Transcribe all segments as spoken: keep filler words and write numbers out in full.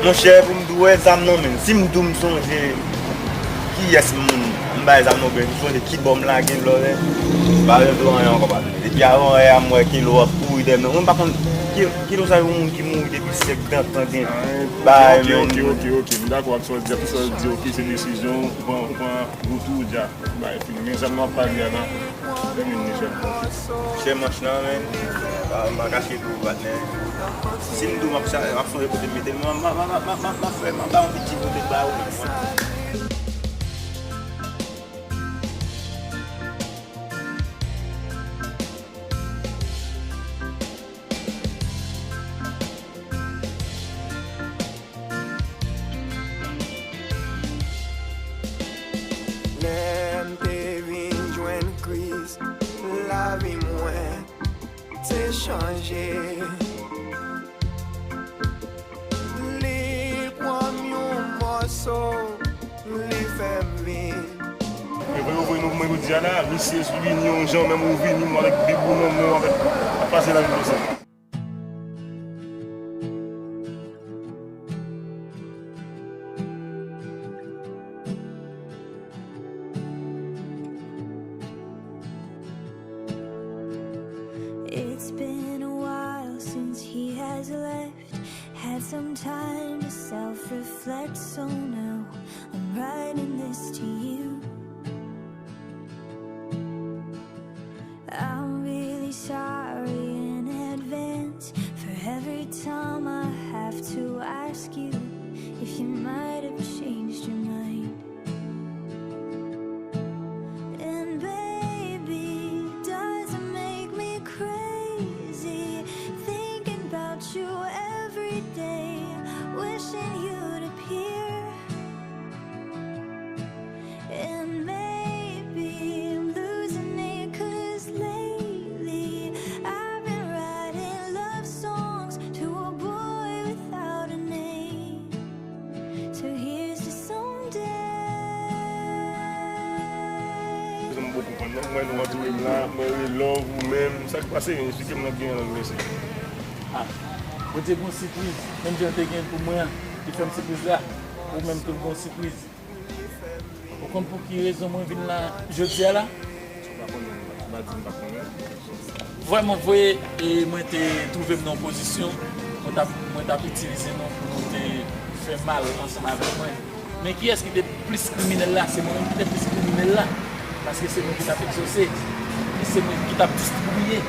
Monchè, pou m di w, wè zam nan men m. Si m di w m sonje kiyès m, m bay zam nan, oubyen m sonje ki bò m lage l, lòlè, m pa bezwen di w anyen ankò, patnè. Depi avan yè a, m wè Kelo ap kouri dèyè m nan. Mwen, m pa konn, Ke-, Kelo sa yon moun ki mouri depi syèk dantan gen bagay, men. Ok, ok, ok, ok. M dakò ak sa w di a, tout sa w di, ok, se desizyon ou pran, ou pran wout ou dja. Bay fini. Men zam nan w ap pale a la, fè m yon jèn. Chè manch lan, men. M pa, m pa kache pou ou, patnè. Si m di w m ap cha-, m ap sonje kote m mete l, m a, m a, m a fè, m a ba yon piti kote ba ou. Lè m te vin jwenn Kris, lavi mwen te chanje. Li pran m yon mòso, li fè m vin. Yo voye, yo voye nou pou mwen jodi a la, misye vini yon jan, menm ou vini, mwen avèk bib ou nan men w, avèk, ap pase nan men w konsa. It's been a while since he has left. Had some time to self-reflect, so now I'm writing this to you. I'm really sorry in advance for every time I have to ask you if you might have changed your mind. And baby, does it make me crazy thinking about you every day, wishing you'd appear? And maybe I'm losing it, 'cause lately I've been writing love songs to a boy without a name. So here's to someday. Mwen nou antoure m la, mwen re love ou menm. Sa k pase, eksplike m nan gen nan mesye. Ah, Bondye gon sipriz, menm jan te gen pou mwen an, li fè m sipriz la, ou menm tou gon sipriz. Ou konn pou ki rezon mwen vin la jodi a la? Ou pa konnen, m pa di m pa konnen. Vrèman vre, e mwen te twouve m nan yon pozisyon, mwen t ap, mwen t ap itilize nou pou nou te fè mal ansanm avèk mwen. Men kiyès ki te plis kriminèl la? Se mwen menm ki te plis kriminèl la. Paske se mwen ki t ap egzòse. E se mwen ki t ap distribiye.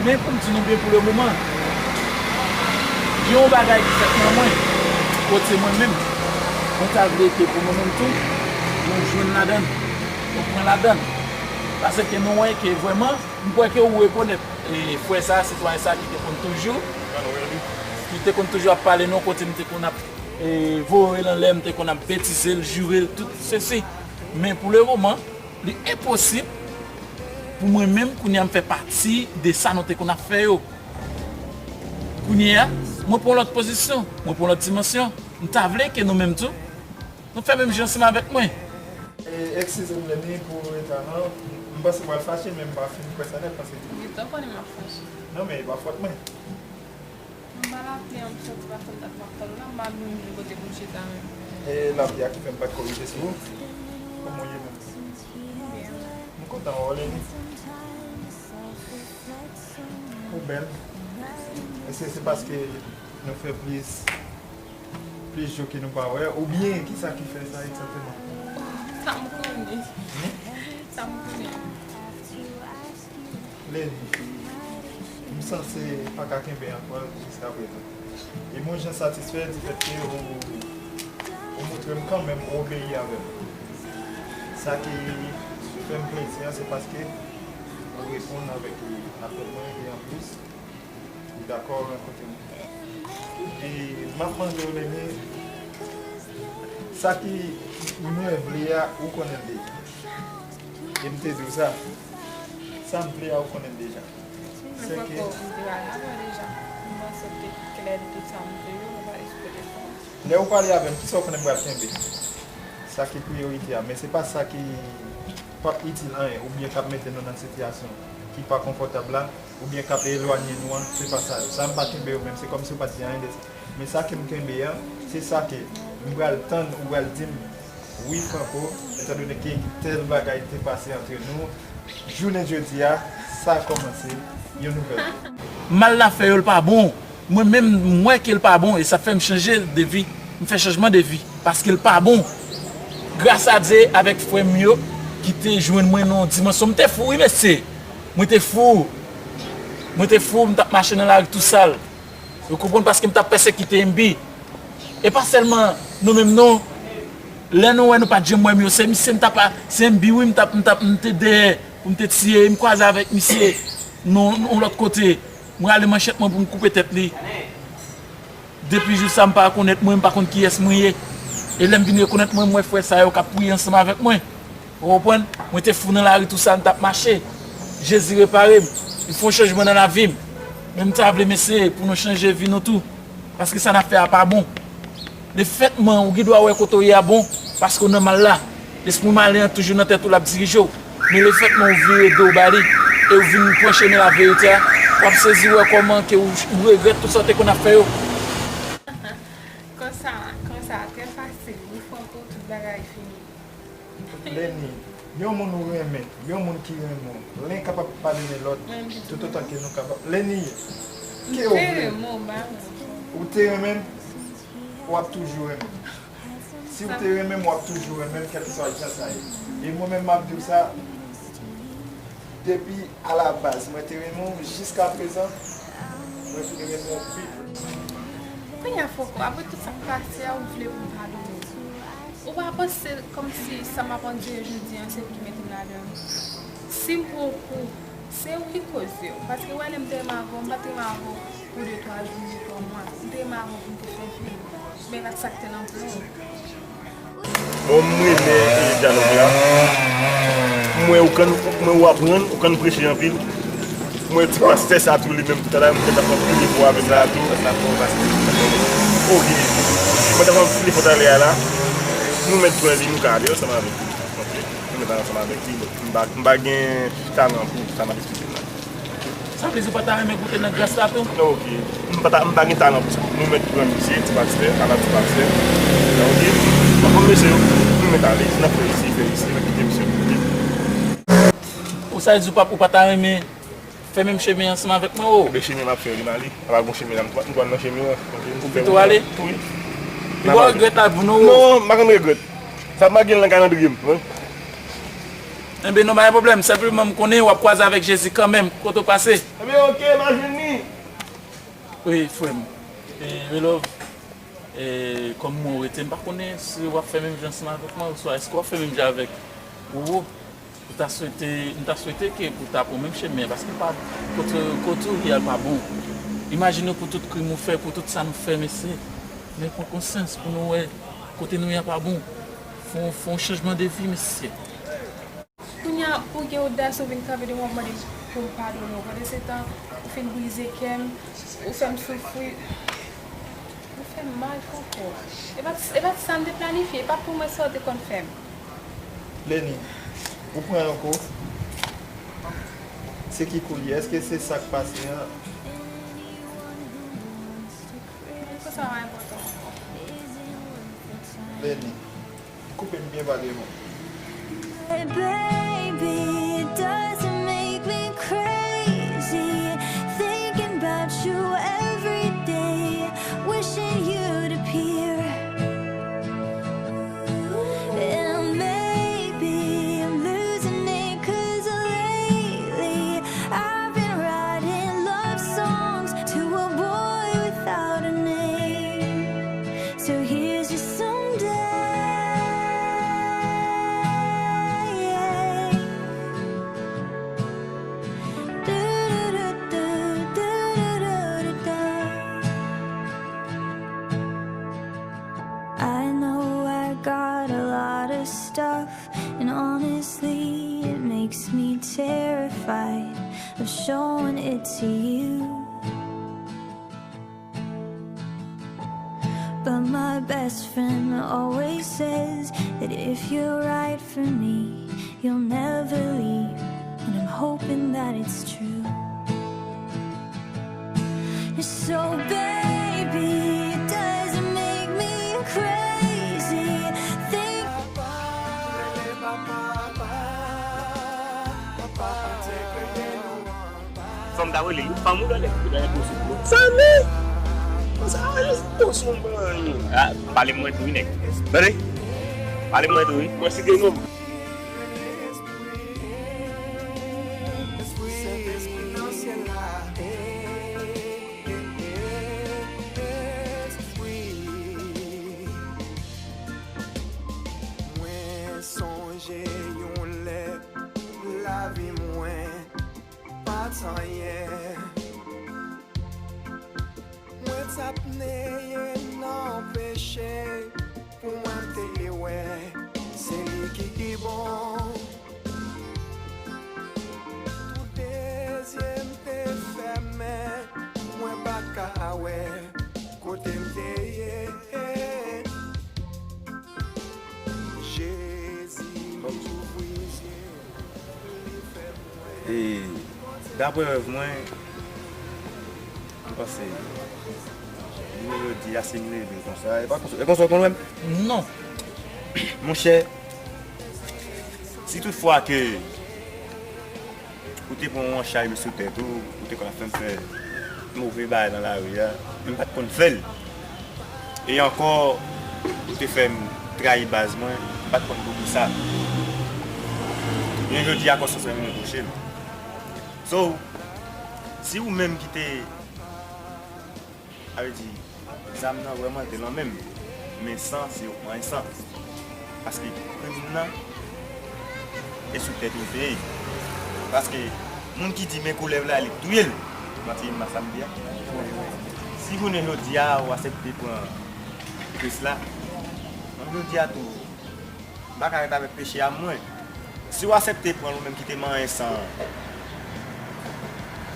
Men pou m di nou byen pou le moman, gen yon bagay ki fèt nan mwen, kote mwen menm, mwen ta vle ke pou nou menm tou, nou jwenn ladan l, nou pran ladan l. Paske nou wè ke vrèman, m kwè ke ou rekonèt, e, frè sa, sitwayen sa ki te konn toujou, ki te konn toujou ap pale nou, kote m te konn ap, e, voye l anlè, m te konn ap betize l, jire l, tout sesi. Men pou le moman, li enposib pou mwen menm, kounye a, m fè pati de sa nou te konn ap fè yo. Kounye a, mwen pran lòt pozisyon, mwen pran lòt dimansyon. M ta vle ke nou menm tou, nou fè menm jan ansanm avèk mwen. E, eskize m, Lenny, pou reta an. M panse w pral fache, men m pa fin kwè sa nèt, paske... Ou gentan konnen m ap fache. Non, men e pa fòt mwen. M pa lapli an, m soti pa fè dat m ap tann ou la, m pa menm jwenn kote pou m chita menm. E lapli a ki fè m pa t korije sou ou? Kòman w ye menm? M byen. M kontan wè w, Lenny. Ou bèl. Èske se paske nou fè plis, plis jou ke nou pa wè, oubyen kisa ki fè sa egzakteman? Sa m konnen. Hmm? Sa m konnen. Lenny, m sanse pa ka kenbe ankò jiskaprezan. E mwen, jan satisfè difèt ke ou, ou montre m kanmenm ou obeyi avè m. Sa ki fè m plezi a, se paske ou reponn avèk apèl mwen, e anplis, ou dakò rankontre m. E m ap mande w, Lenny, sa ki mwen vle a, ou konnen l deja. E m te di w sa. Sa m vle a, ou konnen l deja. Mwen poko rive al avè w deja. M panse w te klè de tout sa m vle yo, mwen pa espere fò. Lè ou pale avè m, kisa ou konnen m pral kenbe? Sa ki priyorite a, men se pa sa ki p ap itil anyen, oubyen k ap mete nou nan sitiyasyon ki pa konfòtab la, oubyen k ap elwanye nou an, se pa sa yo. Sa m pa kenbe yo menm, se kòmsi ou pa t di anyen de sa. Men sa ke m kenbe an, se sa ke m pral tann ou pral di m, wi Franco, etandone ke tèl bagay te pase antre nou, jounen jodi a, sa kòmanse yon nouvèl. Mal n ap fè yo, l pa bon. Mwen menm, m wè ke l pa bon, e sa fè m chanje de vi. M fè chanjman de vi, paske l pa bon. Gras a Dye avèk frè m yo ki te jwenn mwen nan yon dimansyon. M te fou, wi, mesye. Mwen te fou. Mwen te fou, m t ap mache nan lari tou sal. Ou konprann, paske m t ap pèsekite M B. E pa sèlman nou menm non. Lè nou wè nou pa t janm wè m yo, se misye m t ap, se M B wi, m t ap, m t ap, m te dèyè pou m te tiye, m kwaze avèk misye nan yon lòt kote. Mwen ale manchèt mwen pou m koupe tèt li. Depi jou sa, m pa rekonèt mwen, m pa konn kiyès mwen ye. E lè m vin rekonèt mwen, m wè frè sa yo k ap priye ansanm avèk mwen. Ou konprann? Mwen te fou nan lari tou sa, m t ap mache. Jezi repare m. Li fè yon chanjman nan lavi m. Men m ta vle, mesye, pou nou chanje vi nou tou. Paske sa n ap fè a pa bon. Lefètman, ou gen dwa wè kote w ye a bon, paske w nan mal la. Lespri malen an toujou nan tèt ou, l ap dirije w. Men lefètman ou vire do w ba li, e ou vin pran chemen laverite a, w ap sezi wè kòman ke ou, ou regrèt tout sa w te konn ap fè yo. Konsa, konsa, trè fasil. Wi Franco, tout bagay fini. Lenny, yon moun ou renmen, yon moun ki renmen w, len kapab padone lòt, toutotan ke nou kapab. Lenny, ke w vle? Ou te renmen m, w ap toujou renmen m. Si w te renmen m, w ap toujou renmen m, kèlkeswa jan sa ye. E mwen menm, m ap di w sa, depi alabaz, mwen te renmen w, jiskaprezan, mwen vin renmen w pi plis. Kounye a, Franco, apre tout sa k pase a, ou vle pou m padone w? Ou pa panse kòmsi sa m ap andire jodi a, se ou ki mete m ladan l? Si m pran yon kou, se ou ki koze w. Paske w wè lè m te renmen avè w, m pa t renmen avè w pou de twa jou, de twa mwa. M te renmen avè w pou m te fè vi. Men ak sa k te nan plan w. Bon, m renmen, e, dyalòg la. M wè ou konn, m wè ou aprann, ou konn preche anpil. M wè ti pastè sa tou li menm talè a, m te ap fè anpil efò avè m la tou. Ok. Mwen t ap fè anpil efò talè a la. Nou mèt pran li, nou ka ale ansanm avè l. Ok. Nou mèt ale ansanm avè l. M pa, m pa gen talan pou sa m ap eksplike la. Sa vle di ou pa ta renmen goute nan gras la tou? Ok. M pa ta, m pa gen talan pou sa. Nou mèt pran misye, ti pastè, ala ti pastè. Ok. Anfòm mesye yo, nou mèt ale. N ap fè isi, fè isi, n ap kite misye. Ou sa vle di ou pa, ou pa ta renmen fè menm chemen ansanm avèk mwen, o? Ebyen, chemen m ap fè, li m ale. Apa gon chemen la, m pral nan chemen an. Ok. Ou pito ale? Wi. Li pa regrèt la pou nou, o? Non, m pa konn regrèt. Sa pa gen nan kalandriye m, wi. Enben, non, pa gen pwoblèm. Senpleman, m konnen w ap kwaze avèk Jezi kanmenm, kote w pase. Enben, ok, m a jwenn li. Wi, frè m. E, Relove, e, kòm mwen rete, m pa konnen si w ap fè menm jan ansanm avèk mwen, oswa èske w ap fè menm jan avèk Roro. Ou ta swete, m ta swete ke pou ta pran menm chemen an, paske pa, kote, kote ou ye a pa bon. Imajine w pou tout krim ou fè, pou tout sa nou fè, mesye. Men pran konsyans pou nou wè kote nou ye a pa bon. Fè yon, fè yon chanjman de vi, mesye. Kounye a, ou gen odas ou vin kanpe devan m, w ap mande m pou m padone w. Pandan se tan, ou fin brize kè m, ou fè m soufri. Ou fè m mal, Franco. E pa t, e pa t sa m te planifye, e pa t pou mwen sa w te konn fè m. Lenny, ou pran yon kou? Se ki kou l ye? Èske se sa k pase an? Kou sa pa enpòtan. Lenny, koupe m byen ba devan. Hey, baby, it doesn't make me crazy thinking about you every day, wishing you'd appear. And maybe I'm losing it, 'cause lately I've been writing love songs to a boy without a name. So here's to someday. I know I got a lot of stuff, and honestly, it makes me terrified of showing it to you. But my best friend always says that if you're right for me, you'll never leave. And I'm hoping that it's true. So, baby, it Crazy, think Fanm ta rele li fanm ou dale pou dale posib. Fanmi! Sa a jis posib mwen. Ah, pale mwen tou wi nèg. Tande? Pale mwen tou wi. Mwen site non. Mwen sonje yon lè lavi mwen pa t anyen. Mwen t ap neye nan peche pou mwen te wè se li ki pi bon. Tou de zye m te fèmen, mwen pa ka wè kote m te ye. Jezi ouvri zye m, li fè m wè. E daprè rèv mwen, m panse li menm yo di a se m leve konsa. E pa konsa, e konsa w konn wè m? Non. Monchè, si toutfwa ke ou te pran yon chay sou tèt ou, ou te konn ap fè m fè move bagay nan lari a, m pa t konn fè l. E ankò, ou te fè m trayi baz mwen, m pa t konn pou kisa. Men jodi a konsyans mwen vin retouche m. So, si ou menm ki te, sa vle di, zam nan vrèman te nan men m, men san se yo pran san. Paske krim nan e sou tèt ou te ye. Paske moun ki di men koulèv la li k touye l, manti, m pa sa m di a. Si jounen jodi a ou aksepte pran kris la, jodi a tou m pa ka ret avèk peche a mwen. Si w aksepte pran l, ou menm ki te manyen san an,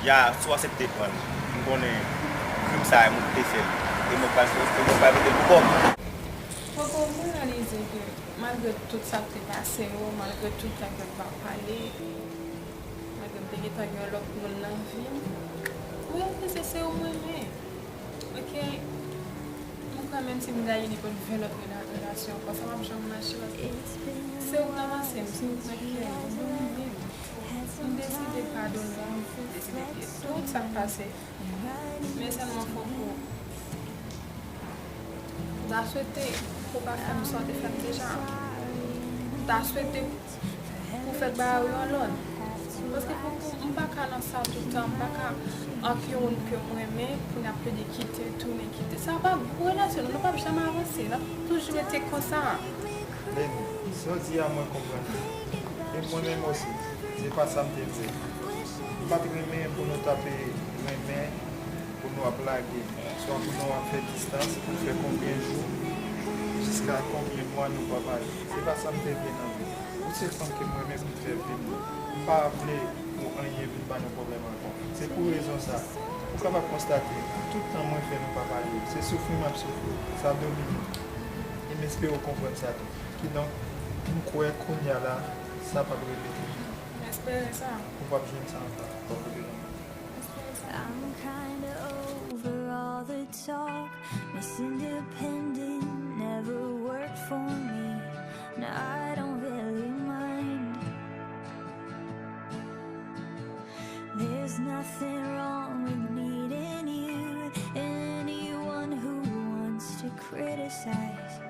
ya, si w aksepte pran l, m konnen krim sa a e moun ki te fè l, e mwen k pral fè, e mwen k pral mete l pou kò m. Poko, m reyalize ke malgre tout sa k te pase yo, malgre tout tan ke m pa pale, malgre m te gentan gen yon lòt moun nan vi m, m reyalize se ou m renmen. Oke? M kwè menm si m gaye nenpòt ven lòt rela- relasyon ankò, sa p ap janm mache paske se ou k nan panse m, se ou k nan kè m, m domine w. M deside padone w, m deside bliye tout sa k pase. Men sèlman fòk ou, m ta swete pou w pa fè m sa w te fè m deja. M ta swete pou fè bagay yo an lòd. Paske pou, pou, m pa ka nan sa toutan, m pa ka ant yon moun ke m renmen pou n ap plede kite, tounen kite. Sa pa bon pou relasyon nou, nou p ap janm avanse, n ap toujou rete konsa. Baby, sa w di a mwen konprann li. E mwen menm osi, se pa sa m te vle. M pa t renmen pou nou ta pe renmen, pou nou ap lage, swa pou nou ap fè distans pou fè konbyen jou, jiska konbyen mwa nou pa pale. Se pa sa m te vle nan vi. Ou se fanm ke m renmen pou m fè vi m. M pa vle pou anyen vin ba nou pwoblèm ankò. Se pou rezon sa, ou kapab konstate, tout tan mwen fè nou pa pale, se soufri m ap soufri. Sa domine m. E m espere w konprann sa tou. Kidonk, m kwè kounye a la, sa p ap repete. M espere sa. Ou p ap jwenn sa ankò. W ap rete nan mwen. I'm kinda over all the talk. Miss Independent never worked for me. Now I don't really mind. There's nothing wrong with needing you. Anyone who wants to criticize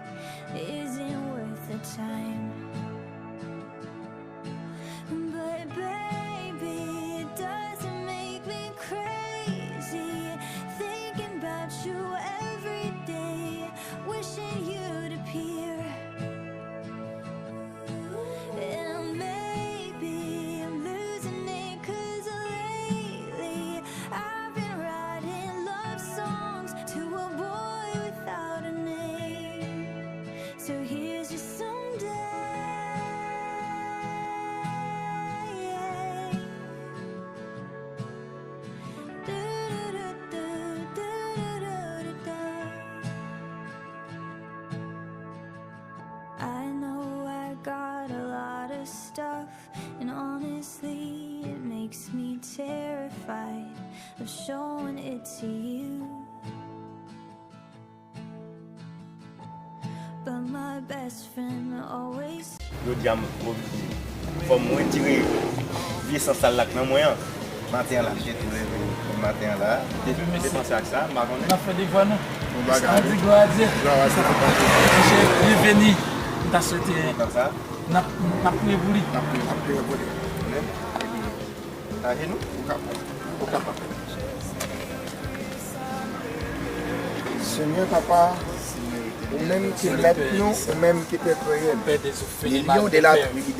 isn't worth the time. But baby, it doesn't make me crazy thinking about you every day, wishing you'd appear. And maybe I'm losing it, 'cause lately I've been writing love songs to a boy without a name. So here's to someday. Do-do-do-do, do-do-do-do-do. I know I got a lot of stuff, and honestly, it makes me terrified of showing it to you. Jodi a, m, fò m retire vye san sal la k nan mwen an. Maten an la, m te tou leve maten an la. M te, m te panse ak sa, m pa konnen. N ap fè devwa nou. Bon bagay. N ap di glwa a Dye. Glwa a Dye. Monchè, byenveni. M ta swete n ap, n ap priye pou li. N ap priye, n ap priye pou li. Amen. Ajenou? Ou kapab. Ou kapab. Senyè Papa, ou menm ki mèt nou, ou menm ki te kreye n.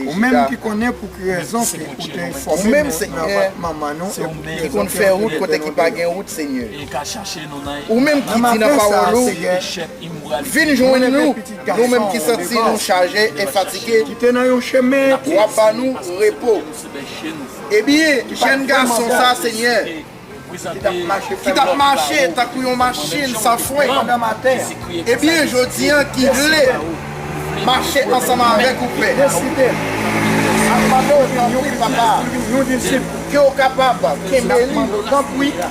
Ou menm ki konnen pou ki rezon ke ou te fòme nou nan vant manman nou, ki konn fè wout kote ki pa gen wout, Senyè. Ou menm ki di nan pawòl ou, vin jwenn nou, nou menm ki santi nou chaje e fatige, w ap ba nou repo. Ebyen, jèn gason sa, Senyè, ki t ap mache tankou yon machin san fren. Ebyen, jodi a, ki vle mache ansanm avèk ou, Pè. Mande w, tanpri, Papa, ke w kapab kenbe li,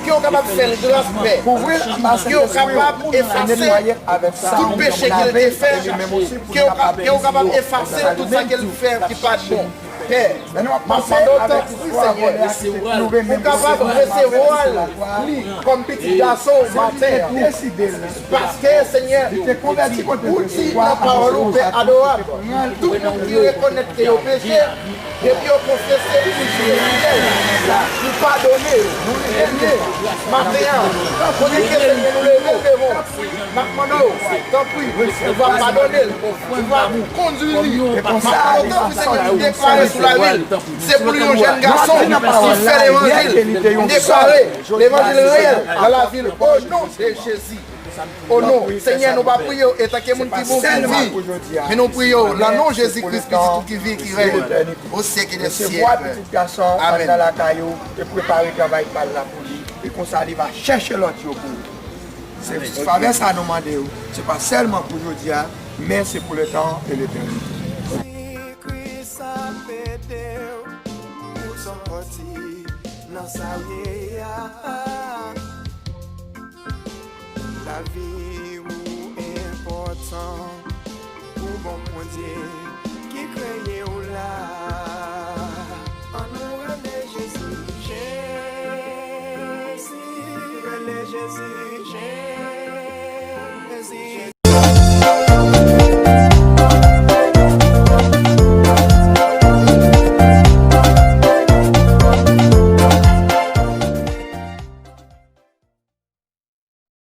ke w kapab fè l gras, Pè, ke w kapab efase tout peche ke l te fè, ke w ka-, ke w kapab efase tout sa ke l fè ki pa t bon. Pè, m ap mande w tanpri, Senyè, pou w kapab resevwa li kòm pitit gason w maten an. Paske, Senyè, ou di nan pawòl ou, Pè adorab, tout moun ki rekonèt ke yo peche, depi yo konfese, ou fidèl, ou padone yo. Ebyen, maten an, kote ke Senyè nou leve devan w, n ap mande w, tanpri, ou va padone l, ou va kondui li. M ap mande w, tanpri, Senyè, pou deklare sou lavi l, se pou li yon jèn gason ki fè levanjil. M deklare levanjil reyèl nan lavi l, o non de Jezi. O non, Senyè, nou pa priye w etanke moun ki bon, ki di, men nou priye w nan non Jezi Kris, pitit ou ki viv, ki règne au siècle des siècles. Resevwa pitit gason an nan lakay ou e prepare travay pa l la pou li. E konsa li va chèche lòt yo pou ou. Se favè sa nou mande w. Se pa sèlman pou jodi a, men se pou letan e letènite. Si Kris ap ede w pou sòti nan sa w ye a, lavi w enpòtan pou bon Bondye ki kreye w la. Ann nou rele Jezi, Jezi, rele Jezi, Jezi.